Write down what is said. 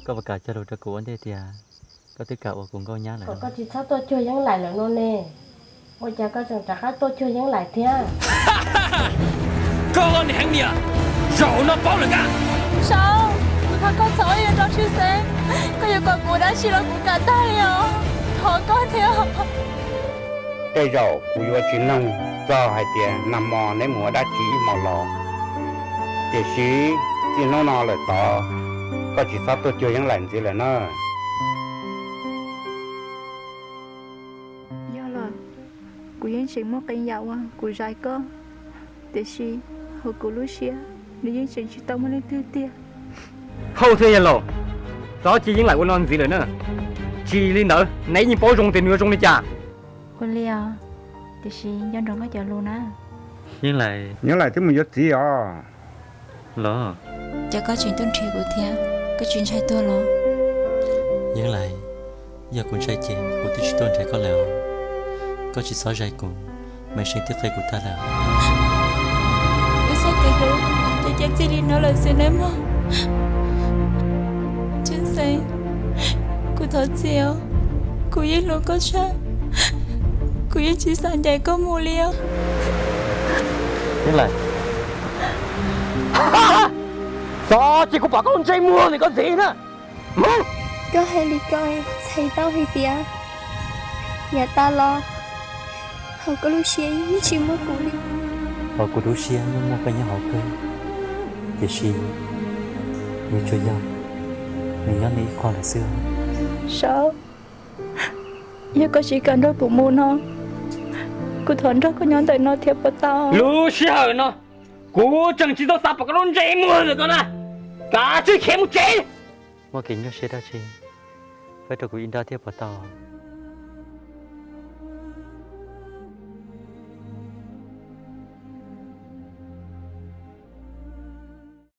Koj puas kam cog lus rau kuv ua ntej tias koj twb kam ua kuv nkauj nyab lawm? Koj tsis txhob tuaj cuag Yeeb Laim lawm no ne. Ua cas koj tseem rov qab tuaj cuag Yeeb Laim thiab? Koj niag heev niam, zaum no paub lawm ntag. Saub, kuv thov koj txhob ua li no rau Tshwj Xeeb. Koj yuav kom kuv ua dab tsi los kuv kam tag li os. Thov koj thiab. Tej zaum kuv yuav tsis noog txog hais tias nag hmo neb mus ua dab tsi ib hmo los, tiam sis txij hnub no lawm tod, koj tsis txhob tuaj cuag Yeeb Laim ntxiv lawm na. Yog lawm, kuv yeej tseem muaj qee yam uas kuv zais koj, tiam sis hauv kuv lub siab nws yeej tseem tsis tau muaj leej twg tiag. Haus thiab yawg laus, txhob cia Yeeb Laim ua no ntxiv lawm na. Tsis li ntawd neb yeej paub zoo tias nws yuav zoo li cas. Ua li os, tiam sis nco ntsoov koj cov lus na. Yeeb Laim, Yeeb Laim twb mus yuav txiv os. Los, ces koj tseem tuaj nrhiav kuv thiab, koj tsis ntshai tuag los? Yeeb Laim, yog kuv ntshai ces kuv twb tsis tuaj nrhiav koj lawm os. Koj tsis txhob zais kuv, Maiv Seev twb qhia kuv tag lawm. Wb txoj kev hlub ces cia txij li no lawm xwb nawb mog. Tshwj Xeeb, kuv thov txim os, kuv yeej hlub koj tshaj, kuv yeej tsis xav ncaim koj mus li os. Yeeb Laim, txhob cia kuv pom koj lub ntsej muag ntawm koj ntxiv na. Koj hais li ko txhais tau hais tias yav tas los hauv koj lub siab yeej tsis muaj kuv li. Hauv kuv lub siab yeej muaj koj nyob hauv kawg, tiam sis nws tsuas yog nws nyob nws ib qho lawm xwb. Saub, yog koj tsis kam nrog kuv mus no, kuv thov nrog koj nyob ntawm no thiab puas tau? Lub sij hawm no kuv tseem tsis tau xav pom koj lub ntsej muag ntawm ko na. Kav tsij khiav mus tsev. Muaj kev nyuaj siab dab tsi, faib rau kuv ib nrab thiab puas tau?